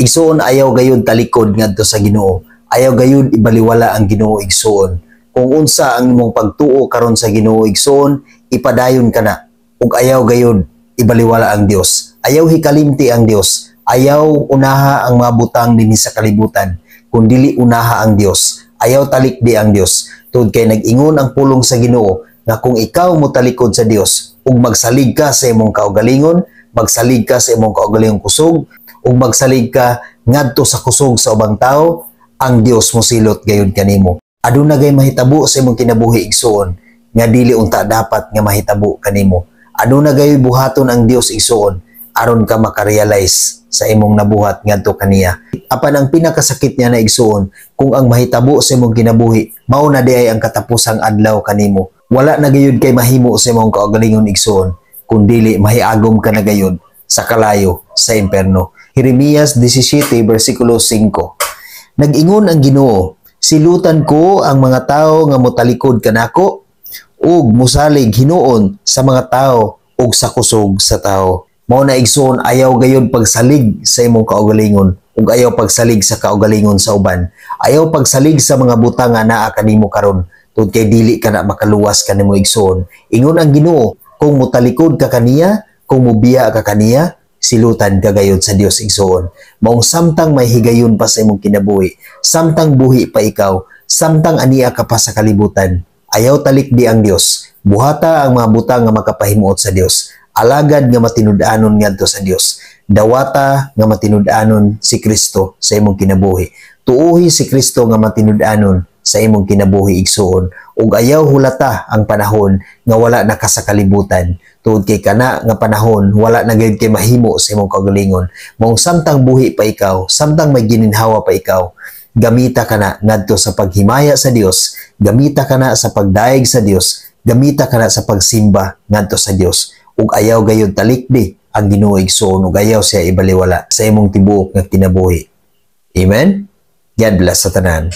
Igsuon, ayaw gayud talikod ngadto sa Ginoo. Ayaw gayud ibaliwala ang Ginoo, igsuon. Kung unsa ang imong pagtuo karon sa Ginoo, igsuon, ipadayon kana. Ug ayaw gayud ibaliwala ang Dios. Ayaw hikalimti ang Dios. Ayaw unaha ang mga butang dinhi sa kalibutan kun dili unaha ang Dios. Ayaw talikdi ang Dios. Tungod kay nag-ingon ang pulong sa Ginoo nga kung ikaw mo talikod sa Dios ug magsalig ka sa imong kaugalingon, magsalig ka sa imong kaugalingong kusog, ug magsalig ka ngadto sa kusog sa ubang tao, ang Dios mosilot gayud kanimo. Aduna gay mahitabo sa imong kinabuhi, igsuon, nga dili unta dapat nga mahitabo kanimo. Aduna gay buhaton ang Dios, igsuon, aron ka makarealize sa imong nabuhat ngadto kaniya. Apan ang pinakasakit niya na, igsuon, kung ang mahitabo sa imong kinabuhi, mao na diay ang katapusang adlaw kanimo. Wala na gayud kay mahimo sa imong kaugalingon, igsuon, kun dili mahiagom ka na gayud sa kalayo sa imperno. Jeremias 17 versikulo 5. Nag-ingon ang Ginoo, "Silutan ko ang mga tao nga motalikod kanako ug musalig hinuon sa mga tao ug sa kusog sa tao." Mao na, igsuon, ayaw gayud pagsalig sa imong kaugalingon ug ayaw pagsalig sa kaugalingon sa uban. Ayaw pagsalig sa mga butang nga naa kanimo karon tungod kay dili ka na makaluwas kanimo, igsuon. Ingon ang Ginoo, kung motalikod ka kaniya, kung mobiya ka kaniya, silutan ka gayud sa Dios, igsuon. Maong samtang may higayon pa sa imong kinabuhi, samtang buhi pa ikaw, samtang ania ka pa sa kalibutan, ayaw talikdi ang Dios. Buhata ang mga butang nga makapahimuot sa Dios. Alagad nga matinud-anon ngadto sa Dios. Dawata nga matinud-anon si Kristo sa imong kinabuhi. Tuuhi si Kristo nga matinud-anon sa imong kinabuhi, igsuon, ug ayaw hulata ang panahon nga wala na ka sa kalibutan tungod kay kana nga panahon wala na gayud kay mahimo sa imong kaugalingon. Maong samtang buhi pa ikaw, samtang may gininhawa pa ikaw, gamita kana ngadto sa paghimaya sa Dios, gamita kana sa pagdayeg sa Dios, gamita kana sa pagsimba ngadto sa Dios, ug ayaw gayud talikdi ang Ginoo, igsuon, ug ayaw siya ibaliwala sa imong tibuok nga kinabuhi. Amen. God bless sa tanan.